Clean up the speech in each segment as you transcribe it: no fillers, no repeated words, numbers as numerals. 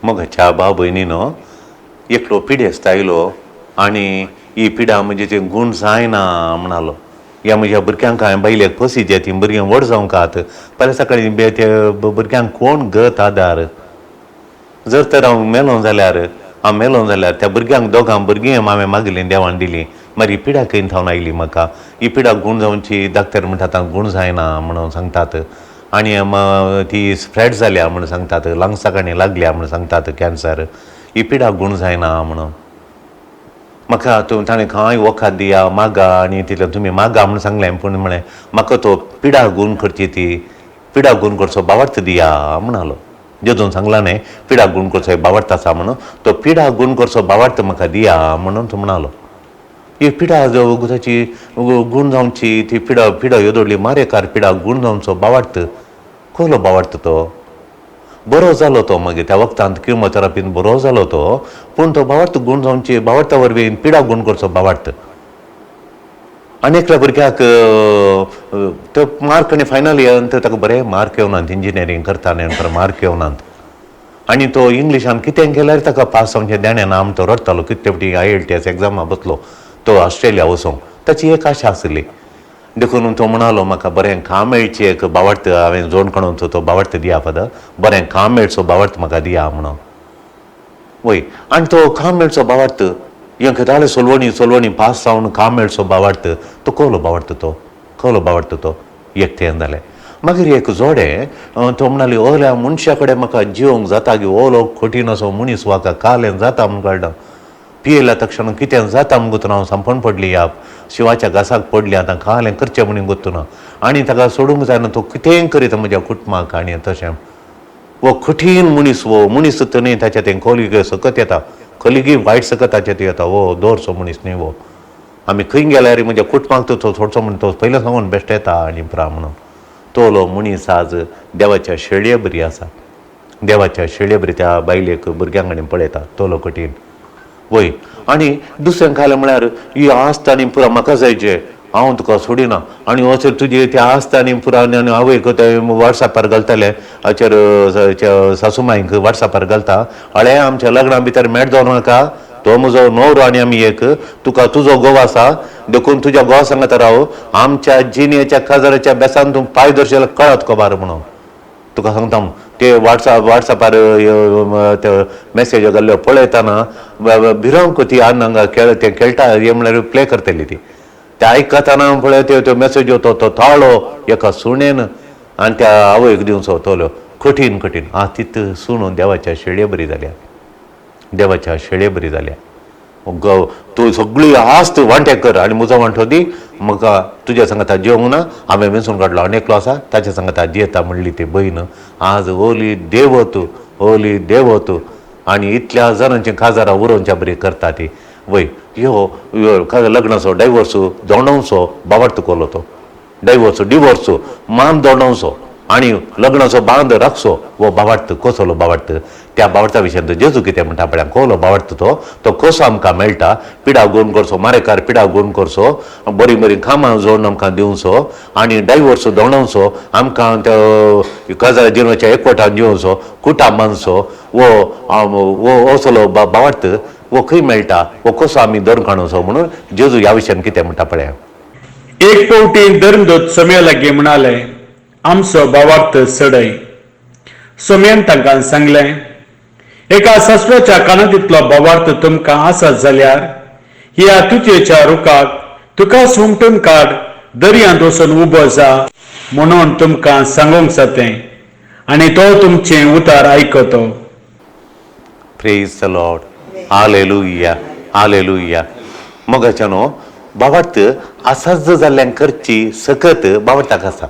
मोगाच्या भाव भयणीनो, एकलो पिडेस्त आयलो आनी ही पिडा म्हणजे ते गूण जायना म्हणालो. ह्या म्हज्या भुरग्यांक हांवें बायलेक पोसिजे, तीं भुरगीं व्हड जावंक आत फाल्यां सकाळीं ते भुरग्यांक कोण गत आदार. जर तर हांव मेलो जाल्यार, हांव मेलो जाल्यार त्या भुरग्यांक दोगां भुरगीं हांवें मागलीं, देवान दिलीं. मागीर ही पिडा खंय थावन आयली म्हाका? ही पिडा गूण जावची डाक्टर म्हणटात गूण जायना म्हणून सांगतात आनी ती स्प्रेड जाल्या म्हूण सांगतात, लंग्साक आनी लागल्या म्हूण सांगतात कॅन्सर. ही पिडा गूण जायना म्हणून म्हाका तूं ताणें कांय वखद दिया मागा आनी तितलें तुमी मागा म्हूण सांगलें, पूण म्हळें म्हाका तो पिडा गूण करची ती पिडा गूण करचो बावर्त दिया म्हणालो. जेजून सांगलां न्ही पिडा गूण करचो एक बावर्त आसा म्हणून, तो पिडा गूण करचो बावर्त म्हाका दिया म्हणून तो म्हणालो. ही पिडा ताची गूण जावची ती पिडा पिडा येदोडली मारेकार पिडा गूण जावचो बावर्त कसलो बावर्त तो बरो जालो तो मागीर त्या वखदांत किमोथेरापीन बरो जालो तो, पूण तो बावर्त गूण जावची बावर्ता वरवीं पिडा गूण करचो बावर्त. आनी एकल्या भुरग्याक तो मार्क आनी फायनल इयर ताका बरे मार्क येवनात, इंजिनियरींग करता न्ही मार्क येवनात आनी तो इंग्लिशान कितें केल्यार ताका पास जावचें देणें ना म्हण तो रडटालो. कितले फावटी IELTS एग्जामा बसलो तो ऑस्ट्रेलिया वचोंक, ताची एक आशा आसली. देखून तो म्हणालो म्हाका बरें काम मेळचें एक बावर्त हांवें जोड काडून तो बावर्त दिया फादर, बरें काम मेळचो बावर्त म्हाका दिया म्हणून. वय आनी तो काम मेळचो बावर्त हें खेताले सोलवणी सोलवणी पास जावन काम मेळचो बावर्त तो कहलो बावर्त तो कहलो बावर्त तो एकटें जालें. मागीर एक जोडे तो म्हणाली ओल्या मनशा कडेन म्हाका जिवंक जाता की ओलो कठीण असो मनीस वाका कालें जाता म्हूण कळटा पियेल्या तक्षण कितें जाता म्हूण गुतून हांव सांपण पडली ह्या शिवाच्या घासाक पडली आतां कालें करचें म्हणून गुतून आनी ताका सोडूंक जायना तो कितेंय करीत म्हज्या कुटुंबाक आनी तशें वो कठीण मनीस वो मनीस तर न्ही ताच्या तें कोलिगे सकत येता कलिगी वायट सकत ताच्या ते येता वो दवरचो मनीस न्ही वो आमी खंय गेल्यार म्हज्या कुटुंबाक तो सोडचो म्हण तो पयलें सांगून बेश्ट येता आनी प्रा म्हणून तोलो मनीस आज देवाच्या शेळये बरी आसा, देवाच्या शेळये बरी त्या बायलेक भुरग्यांक आनी पळयता तोलो कठीण. वय आनी दुसरें खालें म्हळ्यार ही आस्त आनी पुरा म्हाका जायचे हांव तुका सोडिना आनी वचर तुजी ती आस्त आनी पुरा आनी आवयक ते वॉट्सॅपार घालतले हाचेर सासूमाईक वॉट्सॅपार घालता अळे आमच्या लग्ना भितर मेट जावं नाका तो म्हजो न्हवरो आनी आमी एक तुका तुजो घोव आसा देखून तुज्या घोवा सांगता राव आमच्या जिणेच्या काजाराच्या बेसान तूं पांय दर्शेला कळत खबर म्हणून तुका सांगता ते वॉट्सॅपार ते मॅसेज घाल्ल्यो पळयतना भिरांक ती आनी खेळ ते खेळटा हे म्हणल्यार प्ले करतली ती ते आयकतना पळय त्यो मॅसेज तो तो ताळो एका सुणेन आनी त्या आवयक दिवचो तोलो कठीण कठीण आ तित सुणून देवाच्या शेळये बरी जाल्या, देवाच्या शेळये बरी जाल्या. तूं सगळी आस्त वांटे कर आनी म्हजो वांटो दी म्हाका तुज्या सांगता जेवंक ना हांवें वेंचून काडलो आनी एकलो आसा ताच्या सांगता जेता म्हणली ती भयण आज ओली देवत ओली देवत आनी इतल्या हजारांची काजारां उरोवच्या बरी करता ती. वय ह्यो लग्नाचो डायवोर्स दोंडोवचो बावर्त कोलो तो डायवोर्स डिवोर्स मान दोंडोवचो आनी लग्नाचो बांद राखचो वो बावार्थ कसलो बावार्थ त्या बावार्था विशयांत जेजू कितें म्हणटा पळय कोलो बावार्थ तो तो कसो आमकां मेळटा पिडा गुण करचो मारेकार पिडा गुण करचो बरीं बरीं कामां जोडून आमकां दिवचो आनी डायवोर्स दोंडोवचो आमकां त्या काजार जिवनाच्या एकवटान जिवचो कुटां बांदचो वो वो असलो बावार्थ वो खंय मेळटा वो कसो आमी धरून काडूचो म्हणून जेजू ह्या विशयान कितें म्हणटा पळय. एक फावटी धर्मदूत सोम्या लागीं म्हणाले आमचो भावार्थ चडय. सोम्यान तांकां सांगलें एका सासवाच्या कानांतलो भावार्थ तुमकां आसत जाल्यार ह्या तुतयेच्या रुखाक तुका सुमटून काड दर्यांत वचून उबो जा म्हणून तुमकां सांगूंक जातें आनी तो तुमचें उतार आयकतो. Praise the Lord, hallelujah, hallelujah. मोगाच्या न्हू भावार्थ आसाच जाल्ल्यान करची सकत भावार्थाक आसा.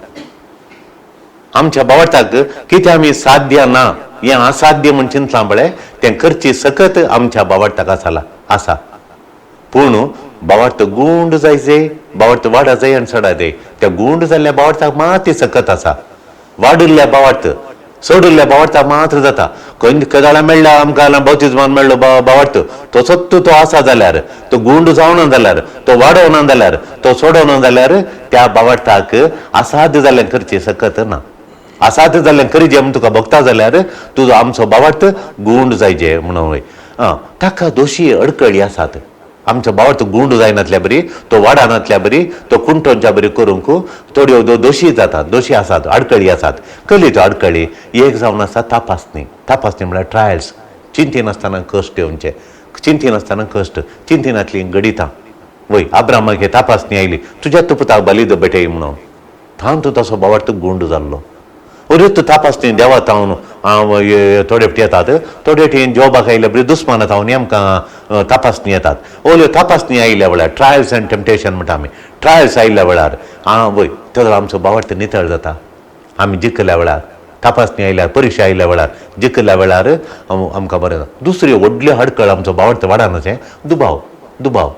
आमच्या भावार्थाक कितें आमी साध्य ना हें असाध्य म्हण चिंतलां पळय तें करची सकत आमच्या भावार्थाक आसा आसा. पूण भावार्थ गुंड जायचे भावार्थ वाडा जाय आनी चडा जाय त्या गुंड जाल्ल्या भावार्थाक मात ती सकत आसा. वाडिल्ल्या भावार्थ सोडिल्ल्या भावार्थाक मात्र जाता. खंय केदाळा मेळ्ळा आमकां बाप्तिज्मान मेळ्ळो भावार्थ तो सत्त तो आसा जाल्यार तो गुंड जावना जाल्यार तो वाडोवना जाल्यार तो सोडोवना जाल्यार त्या भावार्थाक असाध्य जाल्ल्यान करची सकत ना. आसात जाल्लें करीजे म्हूण तुका भोगता जाल्यार तुजो आमचो बावार्थ गूंड जायजे म्हणून वय. आं, ताका दोशी अडकळी आसात. आमचो बावार्थ गूंड जायनातल्या बरी, तो वाडानातल्या बरी, तो कुंटोंच्या बरी करूंक थोड्यो दोशी जातात, दोशी आसात, अडकळी आसात. कसली त्यो अडकळी? एक जावन आसा तपासणी. तपासणी म्हळ्यार ट्रायल्स. चिंतिनासतना कश्ट येवचे, चिंतिनासतना कश्ट, चिंतिनातलीं गडितां. वय, आब्रामाक हे तपासणी आयली, तुज्या तुपुताक बली बेटय म्हणून, थावन तूं तसो बावार्थ गूंड जाल्लो. अरे तूं तपासणी देवा तावन थोडे फावटी येतात, थोडे फावटी जॉबाक आयल्या बरी दुस्माना तावन आमकां तपासणी येतात. ओल्यो तपासणी आयल्या वेळार ट्रायल्स एंड टेम्पटेशन म्हणटा आमी. ट्रायल्स आयल्या वेळार आं वय तेजो आमचो बावार्थ नितळ जाता. आमी जिखल्या वेळार, तपासणी आयल्यार, परिक्षा आयल्या वेळार, जिखल्या वेळार आमकां बरें जाता. दुसरी व्हडली अडकळ आमचो बावार्थ वाडानाचें दुबाव, दुबाव,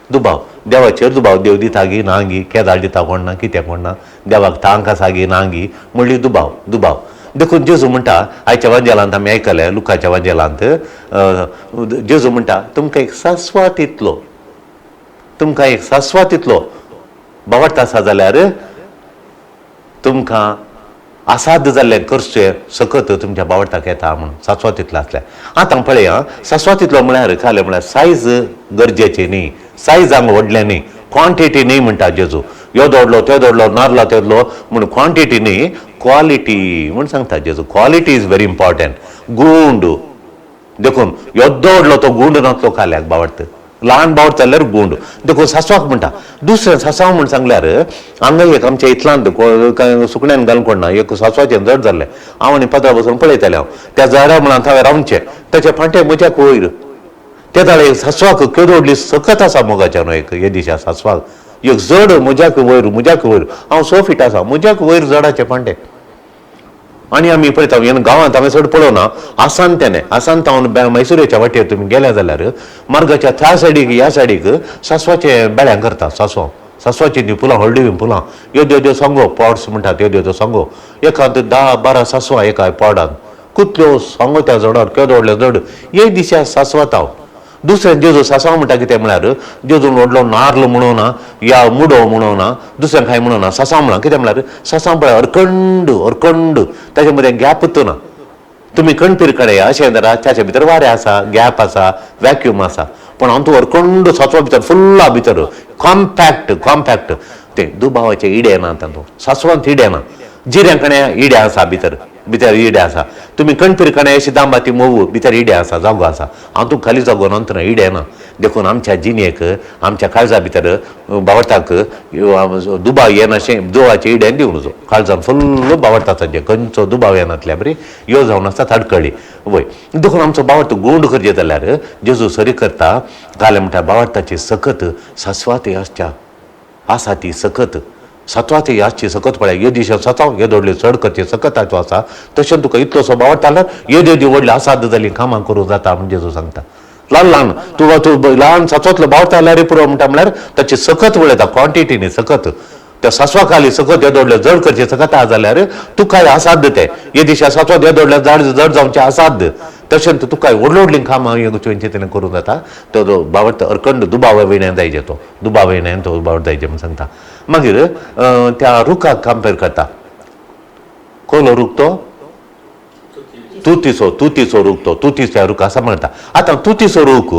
दुबाव. देवाचेर दुबाव, देव दिता गी ना गी, केदाळ दिता कोण ना, कित्याक कोण ना, देवाक तांक आसा गी ना गी म्हणली दुबाव, दुबाव. देखून जेजू म्हणटा आयच्या वांजेलांत आमी आयकलें, लुकाच्या वांजेलांत जेजू म्हणटा तुमकां एक सास्वात इतलो, तुमकां एक सास्वात इतलो बावार्थ आसा जाल्यार तुमकां आसाद जाल्लें करचें सकत तुमच्या बावडताक येता म्हणून. सास्वात इतलो आसल्यार. आतां पळया, सास्वात इतलो म्हळ्यार कालें म्हळ्यार सायज गरजेची न्ही, सायज हांगा व्हडलें न्ही, क्वॉन्टिटी न्ही म्हणटा जेजू. यो दोडलो त्यो दोडलो नारला तेदलो म्हूण क्वॉन्टिटी न्ही, क्वॉलिटी म्हूण सांगता जेजू. Quality is very important. गुंड देखून येदो व्हडलो तो गुंड नासलो काल्याक बावडत, ल्हान बावड जाल्यार गुंड. देखून सासवाक म्हणटा. दुसरें सासवां म्हूण सांगल्यार हांगा एक आमच्या इतलांत सुकण्यान घालून कोण ना, एक सासवाचें जड जाल्लें. हांव आनी पदरा बसून पळयतालें हांव त्या झाडा मुळांत हांवें रावचें, ताचे फांटे म्हज्याक वयर. ते जाल्यार एक सासवाक केदो व्हडली सकत आसा मोगाच्यान, एक येदिशा सासवाक एक जड म्हज्याक वयर, म्हज्याक वयर. हांव 6 फीट आसा, म्हज्याक वयर जडाचे फांटे. आनी आमी पळयता गांवांत हांवें चड पळोवना, आसान तेणें आसान तावन मैसुरेच्या वाटेर तुमी गेल्या जाल्यार मार्गाच्या त्या सायडीक ह्या सायडीक सासवाचे बेळ्यां करता. सासवां, सासवाचीं तीं फुलां, हळडुवीं फुलां, येद्यो येद्यो सांगो पॉड्स म्हणटात, येद्यो येद्यो सांगो, एकांत 10 12 सासवां एका पॉडान, कुतल्यो सांगो त्या झाडार, केदो व्हडलें जड. एक दिसा सासवात हांव. दुसरें जेजू सासवां म्हणटा कितें म्हळ्यार जेजून व्हडलो नार्ल म्हणूं ना या मुडो म्हणूं ना, दुसरें कांय म्हणूं ना, सासां म्हळां. कितें म्हळ्यार सासां पळय अरखंड अरखंड, ताचे मदें गॅपूच ना. तुमी कणपीर कडेन अशें धरा, ताच्या भितर वारें आसा, गॅप आसा, वॅक्यूम आसा, पूण हांव तूं अरखंड सासवा भितर फुल्ला भितर कॉम्पॅक्ट, कॉम्पॅक्ट. तें दुबावाचें इडे ना तातूंत, सासवांत इडे ना. जिऱ्यां कडेन इडे आसा, भितर भितर इडे आसा. तुमी कणपीर कडेन अशी दांबा ती मोव, भितर इडे आसा, जागो आसा. हांव तूं खाली जागो नंतर इडे ना. देखून आमच्या जिणेक, आमच्या काळजा भितर बावडताक दुबाव येनाशें दुबावाचे इड्यान दिवं नजो. काळजान फुल्ल बावडताचें खंयचो दुबाव येनातल्या बरी यो जावन आसता अडकळी वय. देखून आमचो बावडत गूंड करचें जाल्यार जेजू सरी करता. कालें म्हणटा बावडताची सकत सासवाती आसच्या आसा ती सकत, सत्वाची आसची सकत पळय. ये दिशा सताव ये दोडली चड करची सकताचो आसा, तशें तुका इतलोसो बावडटा जाल्यार येद्यो येद्यो व्हडल्यो आसाद जालीं कामां करूं जाता म्हण जेजू सांगता. ल्हान ल्हान तूं तूं ल्हान साचोतलो बावडटा जाल्यार पुरो म्हणटा, म्हळ्यार ताची सकत वळयता, क्वॉन्टिटी न्ही सकत. त्या सासवा खाली सकत येदो व्हडलें जड करचें सकत आसा जाल्यार तुका असाध्य तें. ये दिशा सासवा येदो व्हडलें जड जड जावचें असाध्य, तशें तुका व्हडलीं व्हडलीं कामां तुवें तिणें करूं जाता. तो बावडत अरखंड दुबाव विण्यान जायचे, तो दुबाव विण्यान तो बावड जायचे म्हूण सांगता. मागीर त्या रुखाक कंपेर करता. कोलो रूख तो तुतीचो, तुतीचो रूख, तो तुतीच्या रूख आसा म्हणटा. आतां तुतीचो रूख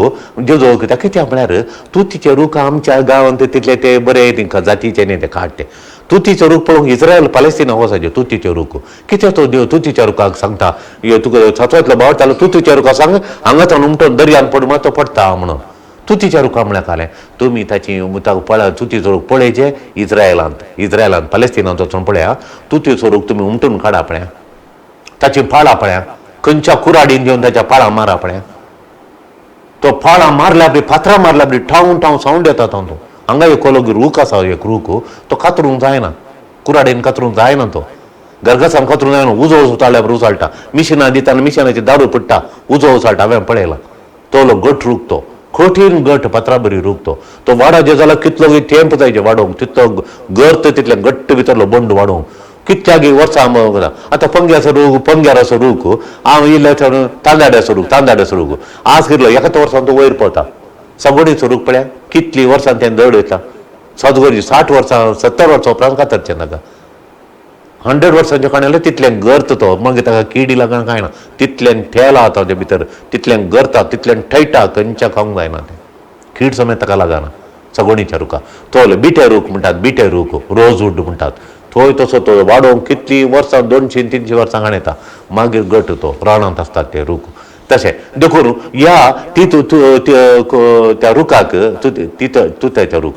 जेजो कित्याक कित्याक म्हळ्यार तुतीचे रूख आमच्या गांवांत तितले ते बरे तांकां जातीचे न्ही ते काडटे. तुतीचो रूख पळोवंक इस्रायल पालेस्तीना वचायचे तुतीचे रूख. कित्याक तो देव तुतीच्या रुखाक सांगता, यो तुका सातवांतलो बावडटालो तुतीच्या रुखाक सांग हांगा ताणून उमटून दर्यान पड म्हणल्यार तो पडटा म्हणून. तुतीच्या रुखा म्हळ्यार कालें तुमी ताची पळय, तुतीचो रूख पळयचे इस्रायलांत, इस्रायलांत पालेस्तिनांत वचून पळया, तुतीचो रूख तुमी उमटून काडा पळया, ताची पाळां पळया, खंयच्या कुराडीन घेवन ताच्या पाळां मारा पळया. तो पाळां मारल्या बी, फातरां मारल्या बी ठाव ठाव सावंड येता तातूंत. हांगा एक कोलो रूख आसा, एक रूख तो कातरूंक जायना, कुराडीन कातरूंक जायना, तो गरगसान कातरूंक जायना, उजो उचाळ्यार उचाळटा, मिशिनां दिताना मिशिनाची दारू पडटा, उजो उचाळटा. हांवें पळयला तो गट रूख, तो कठीण गट पत्रा बरी रूख तो. तो वाडा जे जाल्यार कितलो तेंप जायचे वाडोवंक, तितलो गर्त तितलें घट्ट भितरलो बंड वाडोवंक कितल्यागी वर्सां. आतां पंग्याचो रूख, पंग्याराचो रूख हांव इल्ले तांदाड्याचो रूख, तांदाड्याचो रूख आज कितलो एकाच वर्सान तो वयर पावता. सगोडीचो रूख पळया कितली वर्सां तें दड येता, सदगोडी 60 वर्सां 70 वर्सां उपरांत कातरचें नाका. 100 वर्सांचे कांडे तितलें गर्त तो, मागीर ताका किडी लागना कांय ना, तितल्यान तेल आतां ते भितर, तितल्यान गरता, तितल्यान ठैटा, खंयच्या खावंक जायना तें, कीड समेत ताका लागना. सगोणीच्या रुखा तो बिटे रूख म्हणटात, बिटे रूख, रोजवूड म्हणटात, थंय तसो तो वाडोवंक कितलीं वर्सां, 200-300 वर्सां काण येता, मागीर गट तो रानांत आसतात ते रूख. तशें देखून ह्या ती त्या रुखाक तुत्याच्या रूख,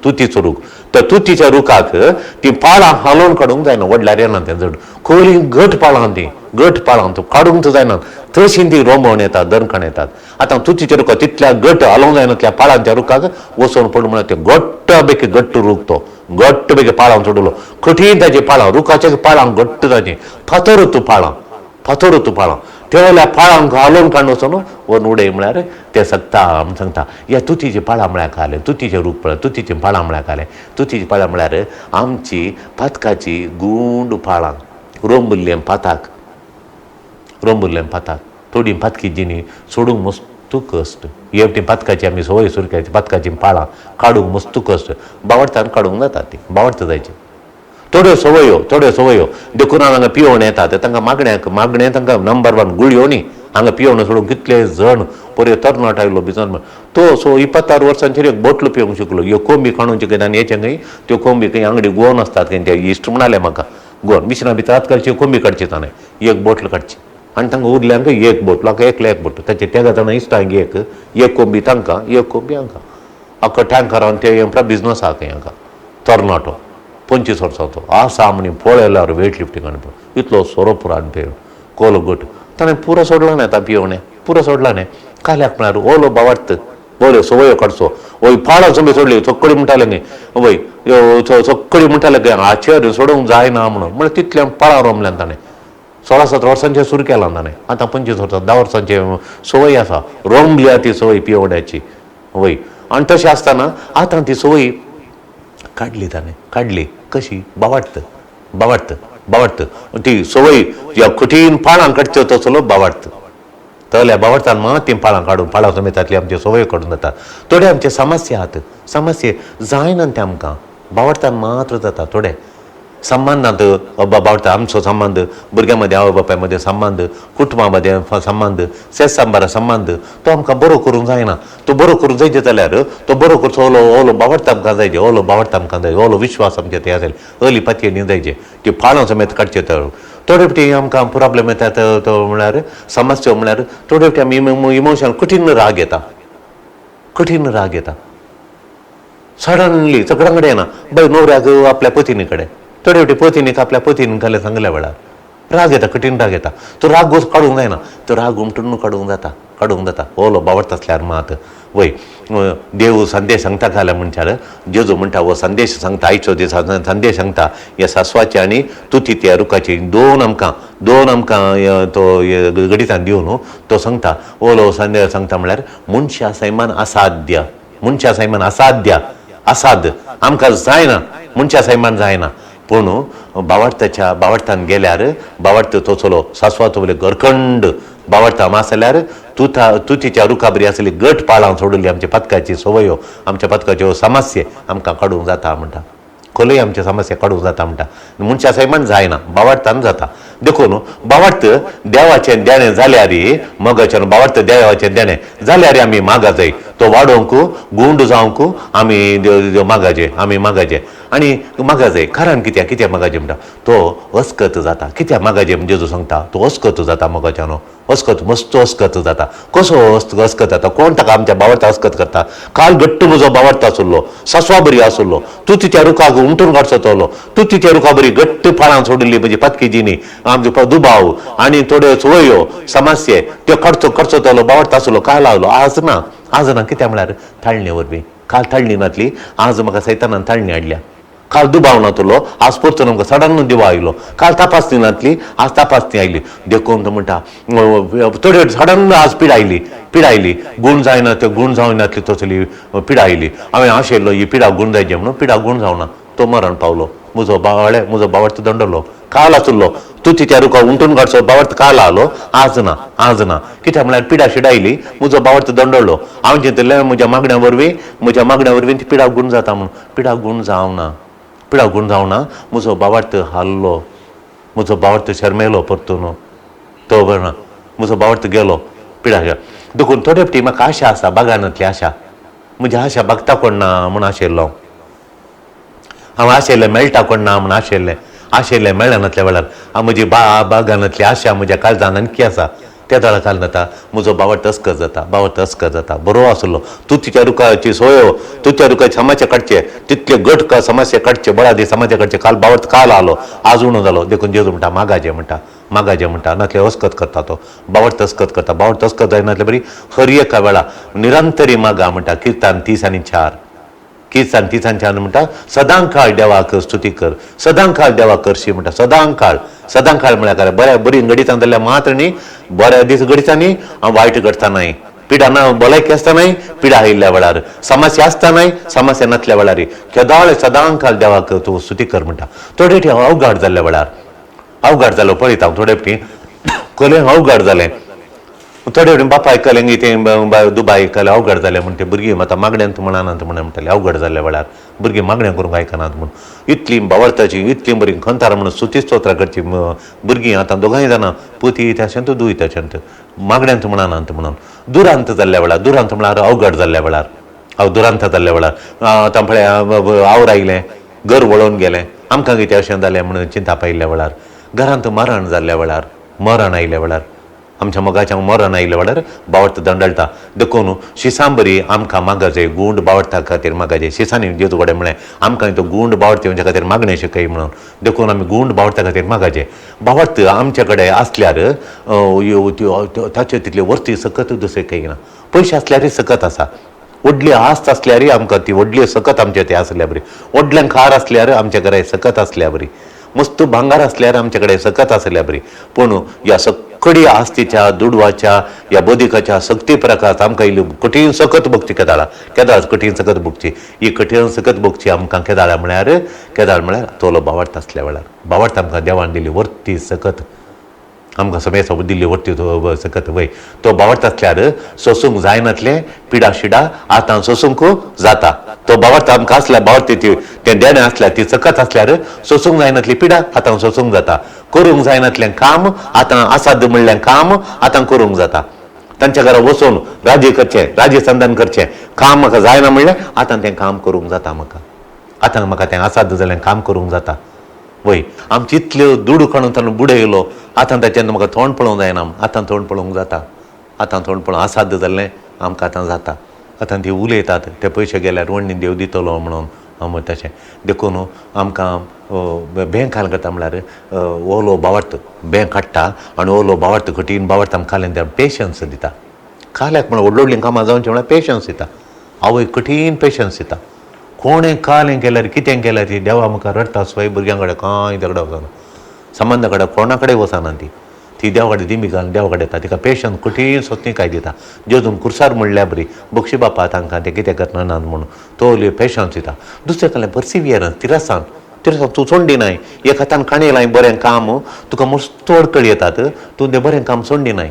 तुतीचो रूख, त्या तुतीच्या रुखाक ती पाळां हालोवन काडूंक जायना, व्हडल्यार येना तें जड, खोली घट पाळां, ती घट पाळां तो काडूंक जायना, तशी ती रोमण येतात, दणखण येतात. आतां तुतीच्या रुखाक तितल्या घट हालोवंक जायना, त्या पाळांच्या रुखाक वचून पडून म्हळ्यार ते घट्ट बेगी घट्ट रूख तो घट्ट बेगी पाळां सोडलो, कठीण ताची पाळां, रुखाच्या पाळां घट्ट ताची, फातर तूं पाळां, फातर तूं पाळां, तेवल्या पाळांक हालोवन काडून वचून व्हरून उडय म्हळ्यार ते सगता आमी सांगता. ह्या तुतीची पाळां म्हळ्यार खालें, तुतीचें रूख पळय, तुतीचीं पाळां म्हळ्यार खालें, तुतीचीं पाळां म्हळ्यार आमची पातकाची गुंड पाळां, रोंबुल्लें पाताक, रोंबुल्लें पाताक, थोडी पातकी जिणी सोडूंक मस्तू कश्ट, एकटी पातकाची आमी संवय सुरू केली, पातकाचीं पाळां काडूंक मस्तू कश्ट, बावडतान काडूंक जाता ती, बावडता जायची थोड्यो संवयो, थोड्यो संवयो. देखून हांगा पियोवन येतात तांकां मागण्याक, मागणें तांकां नंबर 1 गुळयो न्ही, हांगा पियोवन सोडून कितले जण परे तरणाटो आयलो बिजन तो सो 26 वर्सांचेर एक बोटलो पिवंक शिकलो. ह्यो कोंबी खाणूचे खंय आनी हेचे खंय त्यो कोंबी खंय आंगडी गोवन आसतात खंय, ते इश्ट म्हणाले म्हाका गोवन मिशना भितर आजकालची कोंबी काडची ताणें, एक बोटल काडची आनी तांकां उरल्यांक एक बोटलो, हाका एकले एक बोटलो, ताचे तेगा जाणां इश्टांक एक एक कोंबी तांकां, एक कोंबी हांकां, आख्खो टँकरान ते बिजनस आहा खंय हांकां. तरणाटो 25 वर्सांचो आसा म्हणी पळयल्यार वेट लिफ्टींग आनी इतलो सोरो पुरो आनी पिवन कोलो गट ताणें पुरो सोडला न्ही, आतां पिवणें पुरो सोडला न्ही. काल्याक म्हळ्यार ओलो बावार्थ बऱ्यो संवयो काडचो, वय पाळां समेत सोडली, सगळी म्हणटाले न्ही वय, सगळी म्हणटाले खंय हाचेर सोडूंक जायना म्हणून, म्हळ्यार तितल्या पाळां रोमल्यान ताणें 16-17 वर्सांचेर सुरू केलां ताणें, आतां 25 वर्सां 10 वर्सांचे संवय आसा, रोमल्या ती संवय पिवण्याची वय. आनी तशें आसतना आतां ती संवय काडली ताणें, काडली कशी, बावार्थ बावार्थ बावार्थ ती संवय ह्या कठीण पाळां काडच्यो तसलो बावार्थ, तल्या बावडतान मात तीं पाळां काडून, पाळां समेतांतली आमची संवय काडून जाता. थोडे आमचे समस्या आहात, समस्या जायना ते आमकां बावडतान मात्र जाता. थोडे संबंदांत बावडता आमचो संबंद, भुरग्यां मदें, आवय बापाय मदें संबंद, कुटुंबा मदें संबंद, शेत संबंद, तो आमकां बरो करूंक जायना. तो बरो करूंक जायचे जाल्यार तो बरो करचो ओलो ओलो बावडता आमकां जायचे, ओलो बावडता आमकां जाय, ओलो विश्वास आमचे ते आसले, ओली पातयेणी जायचे, ती पाळां समेत काडचे. तर थोडे फावटी आमकां प्रोब्लेम येतात, तो म्हळ्यार समस्या म्हळ्यार थोडे फावटी आमी इमोशन कठीण राग येता, कठीण राग येता सडनली सगळ्यां कडेन येना. बाय न्हवऱ्याक आपल्या पतिनी कडेन, थोडे फावटी पतिनीक आपल्या पतीन घालें सांगल्या वेळार राग येता, कठीण राग येता, तो राग काडूंक जायना, तो राग उमटून काडूंक जाता, काडूंक जाता ओलो बावडता आसल्यार मात वय. देव संदेश सांगता घाल्या मनशाक, जेजू म्हणटा हो संदेश सांगता, आयचो दीस संदेश सांगता ह्या सासवाचे आनी तुती त्या रुखाची दोन आमकां, दोन आमकां तो गणितान दिवन तो सांगता ओलो संदेश सांगता म्हळ्यार मनशा सैमान असाध्य, मनशा सैमान असाध्य, असाध्य आमकां जायना, मनशा सैमान जायना, पूण बावडताच्या बावडतान गेल्यार बावडत तो चलो सासवाचो बरे गरखंड बावडता आसल्यार तुता तुतीच्या रुखा बरी आसली गट पाळां सोडली आमच्या पातकाची संवयो, आमच्या पातकाच्यो समस्ये आमकां काडूंक जाता म्हणटा, खोलय आमच्या समस्या काडूंक जाता म्हणटा. मनशा सैमान जायना, बावडतान जाता. देखून बावडत देवाचें देणें जाल्यार, मगाच्यान बावडत देवाचें देणें जाल्यार आमी मागा जाय, तो वाडोवंक गुंड जावंक आमी मागाचे, आमी मागाचे आनी मागा जाय. कारण कित्याक, कित्याक मागाचे म्हणटा, तो अस्कत जाता. कित्याक मागाचे म्हणजे जो सांगता तो अस्कत जाता, मगाच्यानो अस्कत मस्त अस्कत जाता. कसो अस्कत जाता, कोण ताका आमच्या बावडता अस्कत करता? काल घट्ट म्हजो बावडता आसलो, सासवा बरी आसलो, तूं तिच्या रुखाक उमटून काडचो तलो, तूं तिच्या रुखा बरी घट्ट पाळां सोडिल्ली म्हणजे पातकी जिणी आमचो दुबाव आनी थोड्यो संवयो समस्ये त्यो काडचो काडचो तलो बावडता आसलो, काल आयलो आज ना, आज ना. कित्याक म्हळ्यार थाळणे वरवीं, काल थाळणी नातली, आज म्हाका सैतानान थाळणी हाडल्या. काल दुबाव नातलो, आज परतून आमकां सडन दुबाव आयलो. काल तपासणी नातली, आज तपासणी आयली. देखून तो म्हणटा थोडे सडन आज पिडा आयली, पिडा आयली, गूण जायना, त्यो गूण जायनातली तसली पिडा आयली. हांवें आशिल्लो ही पिडा गूण जायची म्हणून, पिडा गूण जावना, तो मरण पावलो. म्हजो बावळे म्हजो बावडतो दंडलो काल आसलो, तूं तिच्या रुखा उमटून काडचो बावडतो काल आलो, आज ना, आज ना. कित्याक म्हळ्यार पिडा शिडायली, म्हजो बावडतो दंडलो. हांव चिंतलें म्हज्या मागण्या वरवीं, म्हज्या मागण्या वरवीं ती पिडा गूण जाता म्हणून, पिडा गूण जावना, पिडा गूण जावना म्हजो बावार्थ हाल्लो, म्हजो बावार्थ शर्मेलो परतून, तो बरो ना, म्हजो बावार्थ गेलो पिडा. देखून थोडे फावटी म्हाका आशा आसा, बागानांतली आशा, म्हजी आशा भागता कोण ना म्हूण आशिल्लो हांव, आशिल्लें मेळटा कोण ना म्हूण आशिल्लें, आशिल्लें मेळनातल्या वेळार हांव म्हजी बागानांतली आशा म्हज्या काळजान आणखी आसा. त्या वेळार काल जाता म्हजो बावड तस्कर जाता, बावड तस्कर जाता. बरो आसलो तूं तिच्या रुखाची सोयो, तुच्या रुखाची समाचे काडचे तितले गट का समस्या काडचे, बळादी समाजा काडचे. काल बावड काल आलो, आज उणो जालो. देखून जेजू म्हणटा मागाजे म्हणटा, मागाजे म्हणटा, नातले अस्कत करता तो बावड तस्कत करता. बावड तस्कत जायनातले बरी हर एका वेळा निरंतरी मागा म्हणटा. किर्तान 30:4, किर्तान 30:4 म्हणटा सदांकाळ देवाक स्तुती कर, सदांकाळ देवाक करशी म्हणटा. सदांकाळ, सदांकाळ म्हळ्यार काय? बऱ्या बरी घडितां जाल्यार मात्र न्ही, बऱ्या दीस घडिता न्ही, हांव वायट घडटा न्हय, पिडा ना भलायकी आसता न्हय, पिडा आयिल्ल्या वेळार, समस्या आसता न्हय, समस्या नासल्या वेळार, केदाळ सदांकाळ देवाक तूं स्तुती कर म्हणटा. थोडे फावटी अवघड जाल्ल्या वेळार, अवघड जालो पळयता हांव, थोडे फावटी कलें अवघड जालें, थोडे फावटी बापाय कलें तें दुबाय कलें अवघड जालें म्हण ते भुरगीं आतां मागण्यांत म्हणानात म्हण म्हणटाले. अवघड जाल्ल्या वेळार भुरगीं मागण्या करूंक आयकनात म्हूण इतली बावडताची, इतली बरी खंतार म्हणून स्तुती स्तोत्रां करची भुरगीं आतां दोगांय जाणां, पुती तशेंत दुय तशेंत मागण्यांत म्हणानात म्हणून. दुरांत जाल्ल्या वेळार, दुरांत म्हळ्यार अवघड जाल्ल्या वेळार, हांव दुरांत जाल्ल्या वेळार आतां पळय आवर आयलें, घर वळोवन गेलें, आमकां कितें अशें जालें म्हणून चिंता पायिल्ल्या वेळार, घरांत मरण जाल्ल्या वेळार, मरण आयिल्ल्या वेळार, आमच्या मोगाच्या मरण आयिल्ल्या वेळार बावडत दंडळटा. देखून शिसांबरी आमकां मागाचे गूंड बावडता खातीर मागाचे. शिसांनी जेजू कडेन म्हळें आमकां तो गूंड बावडत येवच्या खातीर मागणें शिकय म्हणून. देखून आमी गूंड बावडता खातीर मागाचे. बावडत आमचे कडेन आसल्यार ताचे तितली वर्ती सकत दुसरें काही ना. पयशे आसल्यारय सकत आसा, व्हडली आस्त आसल्यारय आमकां ती व्हडली सकत आमचे ते आसल्या बरी, व्हडलें कार आसल्यार आमच्या घरा सकत आसल्या बरी, मस्त भांगार आसल्यार आमचे कडेन सकत आसल्या बरी. पूण ह्या सगळी आस्तीच्या, दुडवाच्या, ह्या बदिकाच्या सक्ती प्रकारात आमकां इल्ली कठीण सकत भोगची. केदाळा केदाळ कठीण सकत भोगची. ही कठीण सकत भोगची आमकां केदाळा म्हळ्यार, केदाळ म्हळ्यार तोलो बावडत आसल्या वेळार. बावडत आमकां देवान दिली वर्ती सकत, आमकां समेज दिल्ली वर्ती सकत वय. तो बावडत आसल्यार सोसूंक जायनातलें पिडा शिडा आतां सोसूंक जाता. तो बावडत आमकां आसल्यार, बावडती ती तें देणें आसल्यार, ती सकत आसल्यार सोसूंक जायनातली पिडा आतां सोसूंक जाता. करूंक जायनातलें काम आतां आसाद म्हणलें काम आतां करूंक जाता. तांच्या घरा वचून राजी करचें, राजी संदान करचें काम म्हाका जायना म्हणलें आतां तें काम करूंक जाता म्हाका. आतां म्हाका तें आसाद जालें काम करूंक जाता वय. आमचे इतल्यो दुडू काडून ताणें बुडयलो, आतां ताच्यान म्हाका तोंड पळोवंक जायना, आतां तोंड पळोवंक जाता. आतां तोंड पळोवंक असाध्य जाल्लें आमकां आतां जाता. आतां ती उलयतात ते पयशे गेल्यार वण्णी देव दितलो म्हणून तशें. देखून आमकां बँक हाल करता म्हळ्यार ओलो बावडत बँक काडटा आनी ओलो बावडत कठीण बावडत आमकां खाल्यान पेशन्स दिता. खाल्याक म्हळ्यार व्हडली व्हडलीं कामां जावचीं म्हळ्यार पेशन्स दिता. आवय कठीण पेशन्स दिता. कोणें कालें केल्यार कितें केल्यार ती देवा मुखार रडटा स्वय, भुरग्यां कडेन कांय झगडो वचना, संबंदा कडेन कोणा कडेन वचना ती, ती देवा कडेन दिमी घालून देवा कडेन येता. तिका पेशन्स कठीण सोंसणीकाय दिता. जेजून कुर्सार म्हणल्यार बरी बक्षी बापा तांकां तें कितें करना ना म्हणून तो पेशन्स दिता. दुसरें कहलें पर्सिवियरन्स, तिरसान, तिरसान तूं सोंडी नाय. एक हातान काणी लाय बरें काम तुका मस्त अडकळी येतात, तूं तें बरें काम सोंडी नाय.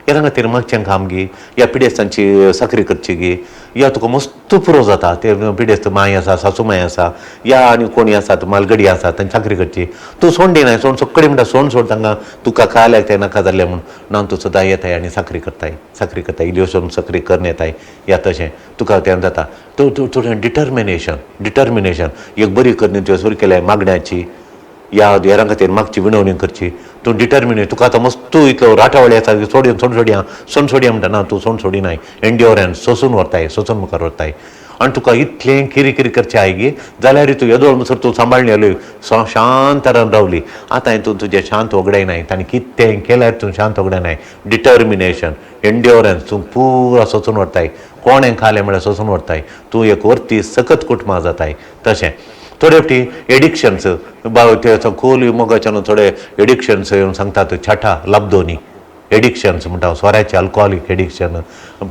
हेरां खातीर मागचें काम गी, ह्या पिडेस्तांची साकरी करची गी, या तुका मस्त पुरो जाता ते पिडेस्त माय आसा, सासू माय आसा, या आनी कोणी आसात मालगडी आसा तांची चाकरी करची, तूं सोंडी नाय. सोंड सगळी म्हणटा सोंड सोड तांकां, तुका खाल्याक तें नाका जाल्लें म्हूण ना, तूं सदां येताय आनी साकरी करताय, साकरी करताय, इल्ल्यो सोडून साकरी करून येताय या तशें तुका तें जाता. तूं तूं तुजें डिटर्मिनेशन, डिटर्मिनेशन एक बरी करणी तुवें सुरू केल्या मागण्याची, या हेरां खातीर मागची विनवणी करची, तूं डिटर्मिनेट. तुका आतां मस्त इतलो राटावळी आसा सोड सोड सोडया सोड सोडया म्हणटा ना, तूं सोड सोडी नाय. एन्ड्योरन्स सोसून व्हरताय, सोसून मुखार व्हरताय. आनी तुका इतलें किरी किरी करचें आय गी जाल्यार तूं येदोळ म्हणसर तूं सांबाळणी आली, शांत रावली. आतां तूं तुजें शांत वगडाय नाय, ताणें कितें केल्यार तूं शांत वगडाय नाय. डिटर्मिनेशन, एन्ड्योरन्स तूं पुरा सोसून व्हरताय. कोणें खालें म्हळ्यार सोसून व्हरताय. तूं एक वर्ती सकत कुटुंबां जाताय. तशें थोडे फावटी एडिक्शन्स ते खोल मोगाच्यान थोडे एडिक्शन्स येवन सांगतात, छाटा लाबदोनी एडिक्शन्स म्हणटा, सोऱ्याचे अल्कोहोलीक एडिक्शन,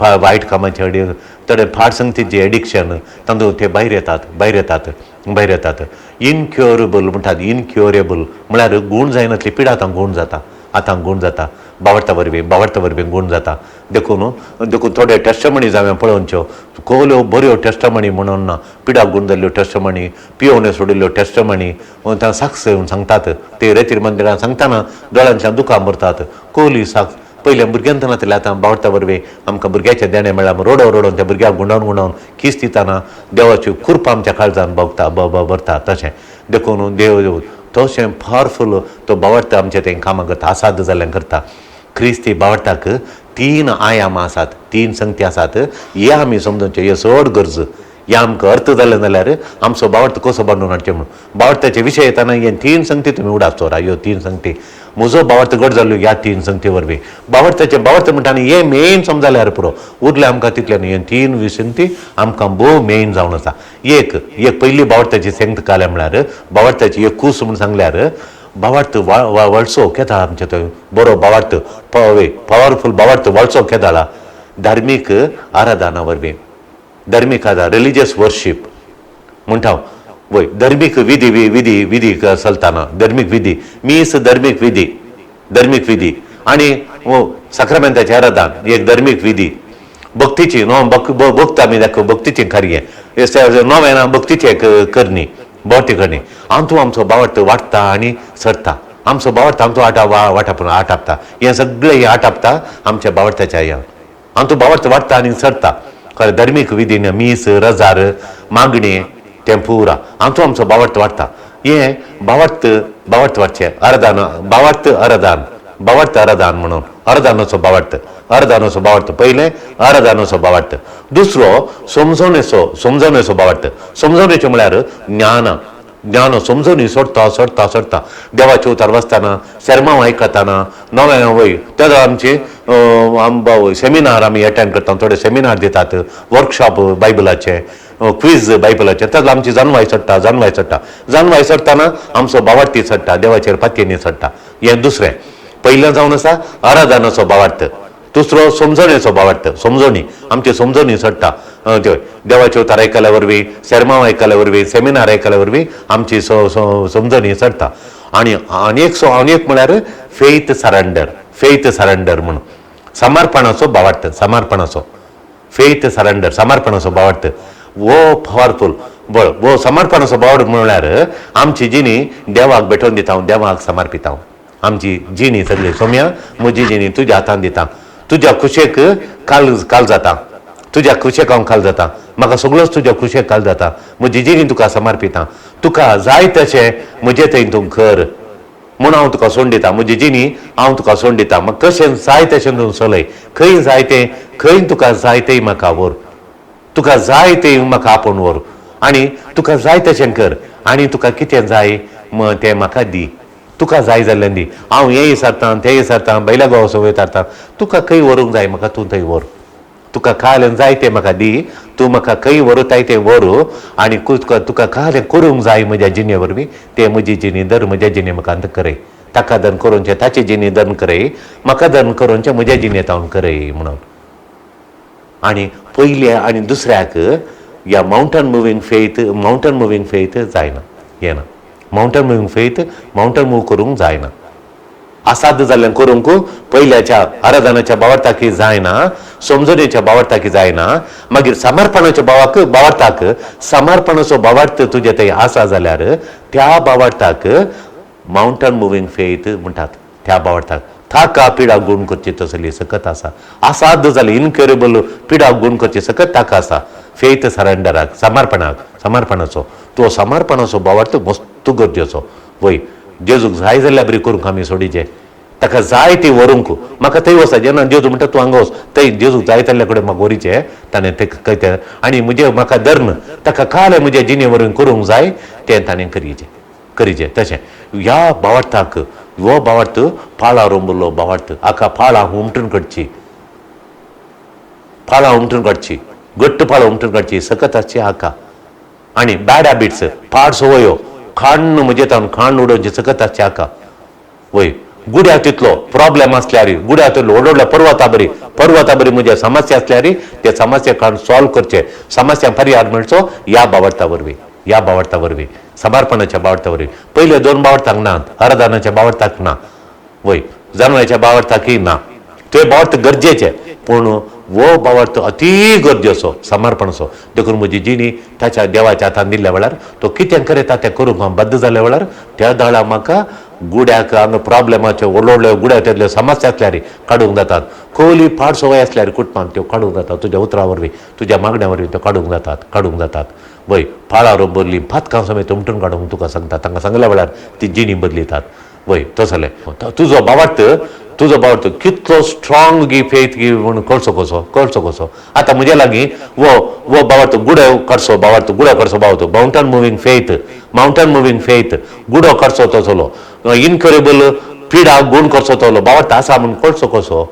वायट कामाचें एडिक्शन, थोडे फाट संगतीचें एडिक्शन, तातूंत ते भायर येतात, भायर येतात, भायर येतात. इनक्युरेबल म्हणटात, इनक्युरेबल म्हळ्यार गूण जायनातली पिडा आतां गूण जाता, आतां गूण जाता. बावडता वरवीं, बावडता वरवीं गूण जाता. देखून देखून थोड्यो टेस्टमणीज हांवें पळोवच्यो, कोल्यो बऱ्यो टेस्टमणी म्हणून ना, पिडाक गूण जाल्ल्यो टेस्टमणी, पियोवण्यो सोडिल्ल्यो टेस्टमणी साक्ष सांगतात. ते रेतीर मंदिरान सांगतना दोळ्यांतल्यान दुकां भरतात. कोली साक्ष पयल्या भुरग्यांत नासले, आतां बावडता वरवीं आमकां भुरग्याचें देणें मेळ्ळां. रोडो रोडोन त्या भुरग्याक गुंडावन गुंडावन किस दितना देवाची कृपा आमच्या काळजान भोगता भरता. तशें देखून देव तशें पावरफूल तो बावडता आमचें तें कामां करता, आसाद जाल्ल्यान करता. क्रिस्ती बावडताक 3 आयाम आसात, 3 संगती आसात. हे आमी समजूचे, हे चड गरज. हे आमकां अर्थ जालें जाल्यार आमचो बावडतो कसो बांदून हाडचें म्हणून बावडताचे विशय येतना हे 3 संगती तुमी उडास चोरा. ह्यो 3 संगती म्हजो बावडतो घट जाल्लो ह्या 3 संगती वरवीं. बावडताचे बावडतो म्हणटा आनी हे मेन समजाल्यार पुरो, उरलें आमकां तितलें न्हय. हे 3 संगती आमकां भोव मेन जावन आसा. एक एक पयली बावडताची संगत काल्या म्हळ्यार बावडताची एक कूस म्हूण सांगल्यार बावडत वळसो केदाळा आमचे थंय बरो बावडत पावरफूल बावडत वळसो केदाळा धार्मीक आराधना वरवीं, धार्मीक आदार, रिलिजियस वर्शीप म्हणटा वय, धर्मीक विधी विधी विधी चलतना धर्मीक विधी, मीस धर्मीक विधी, धर्मीक विधी आनी साक्रामेंताचें आराधन एक धर्मीक विधी. भक्तीची न्हू भक्त आमी दाखय भक्तीचें कार्य नवें भक्तीचें एक करणी, भोवती करणी. आमचो आमचो बावडत वाडटा आनी सरता. आमचो बावडत आमचो आटा वाटाप आटापता, हें सगळें हें आटापता आमच्या बावडताच्या ह्या. आमचो बावडत वाडटा आनी सरता. खरें धर्मीक विधीन मीस रजार मागणी तें पुरा आमचो आमचो बावडत वाडटा. हें बावडत बावडत वाडचें अर्दान बावडत अर्दान बावडत अर्दान म्हणून अर्दानाचो बावडत, अर्दानाचो बावडत पयलें अर्दानाचो बावडत. दुसरो समजवणेचो, समजवणेचो बावडत. समजवणेचो म्हळ्यार ज्ञान, ज्ञान समजवणी सोडता सोडता सोडता. देवाचे उतार वाचतना, सेर्मांव आयकतना, नवें वय तेन्ना आमची सेमिनार आमी एटेंड करता, थोडे सेमिनार दितात, वर्कशॉप बायबलाचे, क्वीज बायबलाचे, तेन्ना आमची जानवाय चडटा, जानवाय चडटा. जानवाय चडटना आमचो बावडती चडटा, देवाचेर पातयेनी चडटा. हें दुसरें. पयलें जावन आसा आराधनाचो बावडत, दुसरो समजणेचो बावडत, समजणी आमची समजणी चडटा. देवाच्यो उतार आयकल्या वरवीं, सेर्मांव आयकल्या वरवीं, सेमिनार आयकल्या वरवीं आमची समजणी चडटा. आनी आनी एक आनी एक म्हळ्यार फेथ सरेंडर, फेथ सरेंडर म्हणून समर्पणाचो बावडत, समर्पणाचो फेथ सरेंडर, समर्पणाचो बावडत वो पावरफूल बरो. वो समर्पणाचो बावड म्हळ्यार आमची जिणी देवाक भेटोवन दिता, देवाक समर्पिता. आमची जिणी सगळी सोम्या म्हजी जिणी तुज्या हातान दिता, तुज्या खुशेक काल काल जाता, तुज्या खुशेक हांव काल जाता, म्हाका सगळोच तुज्या खुशेक काल जाता. म्हजी जिणी तुका समर्पिता, तुका जाय तशें म्हजे थंय तूं कर म्हूण हांव तुका सोड दिता. म्हजी जिणी हांव तुका सोड दिता, म्हाका कशें जाय तशें तूं चलय, खंय जाय तें, खंय तुका जाय तें म्हाका व्हर, तुका जाय तें म्हाका आपोवन व्हर आनी तुका जाय तशें कर आनी तुका कितें जाय तें म्हाका दी, तुका जाय जाल्यार दी. हांव हें विचारता तें विचारता, बैला गांव विचारता, तुका खंय व्हरूंक जाय म्हाका तूं थंय व्हर, तुका कालें जाय तें म्हाका दी, तूं म्हाका खंय व्हरताय तें व्हर आनी तुका कालें करूंक जाय म्हज्या जिणे वरवीं तें म्हजी जिणी दर म्हज्या जिणे म्हाका अंत करय, ताका दन करूंचें ताचे जिणे दन करय, म्हाका दन करूंचें म्हज्या जिणेंत हांव करय म्हणून. आनी पयल्या आनी दुसऱ्याक ह्या mountain moving faith, mountain moving faith जायना, येना. Mountain moving faith mountain move करूंक जायना. असाध्य जाल्लें करूंक पयल्याच्या आराधनाच्या बावडताकी जायना, समजणेच्या बावडताकी जायना, मागीर समर्पणाच्या भावाक बावडताक समर्पणाचो बावडत तुजे थंय आसा जाल्यार त्या बावडताक मावंटन मुवींग फेथ म्हणटात. त्या बावडताक ताका पिडा गुण करची तसली सकत आसा. असाध्य जालें इनक्युरेबल पिडा गुण करची सकत ताका आसा. फेथ सरेंडराक, समर्पणाक, समर्पणाचो तो समर्पणाचो बावडत मस्त गरजेचो. वय जेजूक जाय जाल्यार बरी करूंक आमी सोडीचे, ताका जाय ती व्हरूंक म्हाका थंय वचा. जेन्ना जेजू म्हणटा तूं हांगा वच, थंय जेजूक जाय जाल्ल्या कडेन म्हाका व्हरीचें ताणें तें आनी म्हजें म्हाका धर्म ताका कालें म्हज्या जिणे वरून करूंक जाय तें ताणें करीचें करीचें. तशें ह्या बावडताक हो बावडत पाळां रोंबलो बावडत हाका पाळां हुमटून काडची, पाळां हुमटून काडची, घट्ट पाळां हुमटून काडची सकत आसची हाका. आनी बॅड हॅबिट्स पाड संवयो खाण म्हजे तावन खाण उडोवची सकत आसची हाका. वय गुड्या तितलो प्रॉब्लेम आसल्यार गुड्या तितलो व्हड व्हडल्या पर्वता बरी पर्वता बरी म्हज्या समस्या आसल्यार ते समस्या काडून सॉल्व करचे, समस्या पर्याय मेळचो ह्या बावडता वरवीं, ह्या बावडता वरवीं, समर्पणाच्या बावडता वरवीं. पयले दोन बावडताक ना, आराधनाच्या बावडताक ना. वय जानवराच्या भावार्थाकय ना. ते भावार्थ गरजेचे, पूण हो भावार्थ अती गरजेचो, समर्पणाचो. देखून म्हजी जिणी ताच्या देवाच्या हातान दिल्ल्या वेळार तो कितें करता तें करूंक हांव बद्द जाल्या वेळार त्या दाळा म्हाका गुड्याक हांगा प्रॉब्लेमाच्यो व्हडलो व्हडल्यो गुड्या तेतल्यो समस्या आसल्यार काडूंक जातात. खोली फाट सवय आसल्यार कुटुंबान त्यो काडूंक जातात. तुज्या उतरां वरवीं, तुज्या मागण्या वरवीं त्यो काडूंक जातात, काडूंक जातात. वय पाळारो भरली पातकां समेत उमटून काडूंक तुका सांगता. तांकां सांगल्या वेळार ती जिणी बदलितात. वय तसलें तुजो भावार्थ, तुजो भावार्थ कितलो स्ट्रॉंग गी फेथ गी म्हूण कळचो कसो, कळचो कसो. आतां म्हज्या लागीं वो वो भावार्थ गुडो काडचो, भावार्थ गुडो काडचो भावार्थ, mountain moving faith, mountain moving faith, गुडो काडचो तसलो, इनक्युरेबल पिडा गुण करचो तसलो भावार्थ आसा म्हूण कळचो कसो.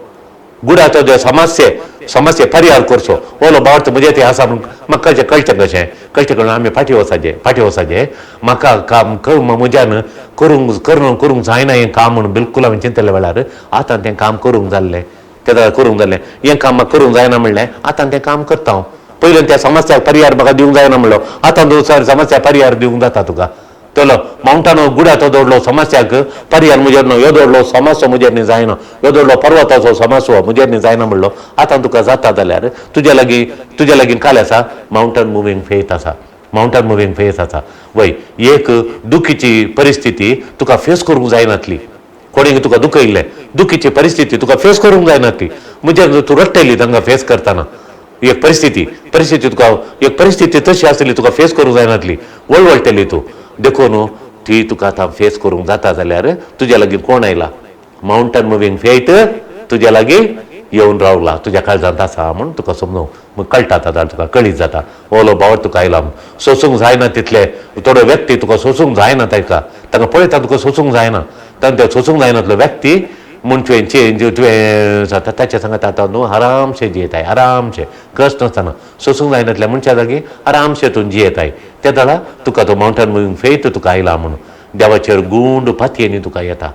गुडाचो जे समस्ये समस्ये परिहार करचो ओलो भावार्थ म्हजें तें आसा म्हूण म्हाका कळचें, कळचें कशें, कळचें कळून आमी फाटीं वचाचें, फाटीं वचाचें. म्हाका काम म्हज्यान करूंक करूंक करूंक जायना हें काम म्हूण बिलकूल हांवें चिंतले वेळार आतां तें काम करूंक जाल्लें, तेन्ना करूंक जाल्लें हें काम म्हाका करूंक जायना म्हणलें, आतां तें काम करता हांव. पयलीं त्या समस्याक परिहार म्हाका दिवंक जायना म्हणलो, आतां तूं समस्या परिहार दिवंक जाता तुका. चलो मावंटानो गुड्याचो दवरलो समस्याक परिहार म्हजेर न्हय, ह्यो दवरलो समस्या म्हजेर न्ही जायना, ह्यो दवरलो पर्वताचो समस्या म्हजेर न्ही जायना म्हणलो, आतां तुका जाता जाल्यार तुज्या लागीं, तुज्या लागीं काल आसा मावंटन मुवींग फेथ आसा, मावंटन मुवींग फेथ आसा. वय एक दुखीची परिस्थिती तुका फेस करूंक जायनातली, कोणें तुका दुखयल्लें, दुखीची परिस्थिती तुका फेस करूंक जायनातली, म्हजेर तूं रडटली तांकां फेस करतना. एक परिस्थिती, परिस्थिती तुका एक परिस्थिती तशी आसली तुका फेस करूंक जायनातली, वळवळटली तूं. देखून ती तुका आतां फेस करूंक जाता जाल्यार तुज्या लागीं कोण आयला, मावंटन मुवींग फेथ तुज्या लागीं येवन रावला, तुज्या काळजांत आसा म्हूण तुका समजूंक मग कळटा. आतां तुका कळीत जाता ओलो भाव तुका आयला म्हूण. सोसूंक जायना तितले थोडो व्यक्ती तुका सोसूंक जायना, ताका तांकां पळयता तुका सोसूंक जायना, तांकां सोसूंक जायनातलो व्यक्ती म्हूण तुवें चेंज तुवें जाता ताच्या सांगता आतां न्हू आरामशें जियेताय, आरामशें कश्ट नासतना सोसूंक जायनातल्या मनशा जागी आरामशें तूं जियेताय. त्या दाडा तुका तो मावंटन मुवींग फेथ तुका आयला म्हूण देवाचेर गुंड पातयेनी तुका येता.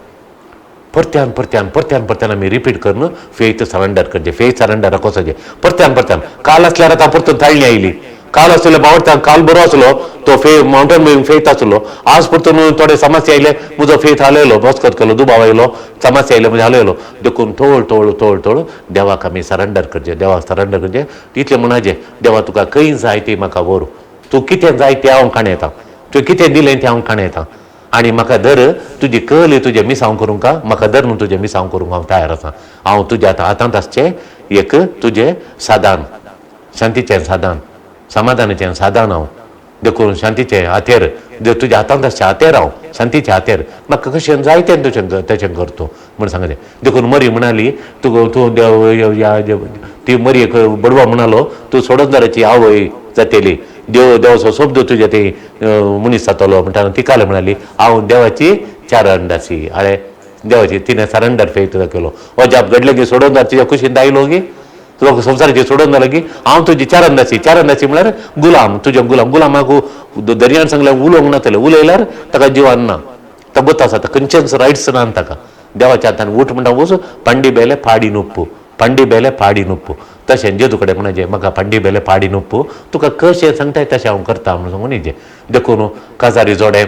परत्यान परत्यान परत्यान परत्यान आमी रिपीट करून फेथ सरंडर करचें, फेथ सरंडर कसोचें परत्यान परत्यान. काल आसल्यार आतां परतून ताळणी आयली, काल आसलो बावडटा, काल बरो आसलो तो फे मावंटन मुवींग फेथ आसलो, आज परतून थोडे समस्या आयले म्हजो फेथ हालयलो, बसकत केलो, दुबाव आयलो, समस्या आयले म्हणजे हालयलो. देखून थोड थोड थोड थोड देवाक आमी सरंडर करचें, देवाक सरंडर करचें. इतलें म्हणाचें, देवा तुका खंय जाय ती म्हाका व्हर, तूं कितें जाय तें हांव काण येता, तुवें कितें दिलें तें हांव काण येता, आनी म्हाका धर तुजी कली तुजें मिसांव करूंक, म्हाका धर न्हू तुजें मिसांव करूंक हांव तयार आसा. हांव तुज्या आतां हातांत आसचें एक तुजें सादान, शांतीचें सादान, समाधानाचें सादान हांव. देखून शांतीचें हातेर तुज्या हातांत आसचें हातेर हांव, शांतीचें हातेर म्हाका कशें जाय तें तुजें तशें कर तूं म्हूण सांगलें. देखून मरी म्हणाली तुका तूं देव, ती मरी एक बडवा म्हणालो तूं सोडणदाराची आवय जातली, देव देवाचो शब्द तुज्या ते मनीस जातलो म्हणटा. ती काल म्हणाली हांव देवाची चारंदासी, आळे देवाची तिणें सरंडर फेथ केलो. अजाप घडलें की सोडणदार तुज्या कुशीन आयलो गी, तुका संवसाराची सोडून जालो की हांव तुजी चारंदासी, चारंदासी म्हळ्यार गुलाम, तुज्या गुलाम, गुलामाक दर्यान सांगल्यार उलोवंक नातलें, उलयल्यार ताका जिवान ना, ताका गोत आसा, खंयचेच रायट्स ना ताका. देवाच्या हातान उठ म्हणटा वच, पांडी बेले पाडी नुप्पू, पांडी बेले पाडी नुप्पू. तशें जेजू कडेन म्हणचें म्हाका पांडी बेले पाडी नुप्पू, तुका कशें सांगताय तशें हांव करता म्हणून सांगून हिजें. देखून काजारी जोडे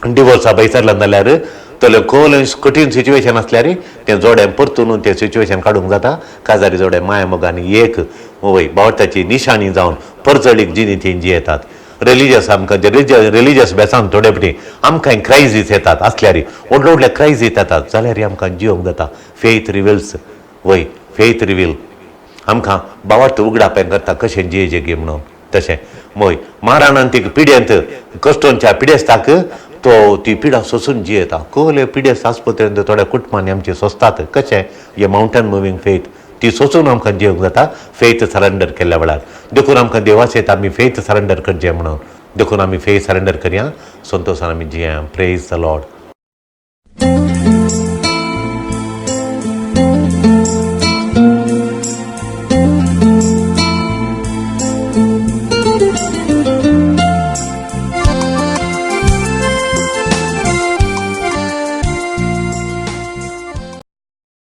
डिवोर्सा बैसरलें जाल्यार तले खोल कठीण सिच्युएशन आसल्यार तें जोडें परतून तें सिच्युएशन काडूंक जाता. काजारी जोडे माया मोगान एक वय बावटाची निशाणी जावन परजळीक जिणी ती जियेतात. रिलिजियस आमकां रिलिजियस बेसान थोडे फावटी आमकां क्रायजीस येतात आसल्यार, व्हडले व्हडले क्रायजीस येतात जाल्यार आमकां जियोंक जाता. फेथ रिविल्स, वय फेथ रिवील आमकां बावार्थ उगडापें करता कशें जियेचें गी म्हणून. तशें वय माराणांतीक पिड्येंत कश्टोंच्या पिडेस्ताक तो ती पिडा सोसून जियेता. कोले पिडेस्त आस्पत्रेंत थोड्या कुटुंबांनी आमची सोंसतात कशें हे मावंटन मुवींग फेथ ती सोसून आमकां जिवंक जाता फेथ सरंडर केल्ल्या वेळार. देखून आमकां देवाचें आमी फेथ सरंडर करचें म्हणून, देखून आमी फेथ सरंडर करया, संतोशान आमी जिया. Praise the Lord.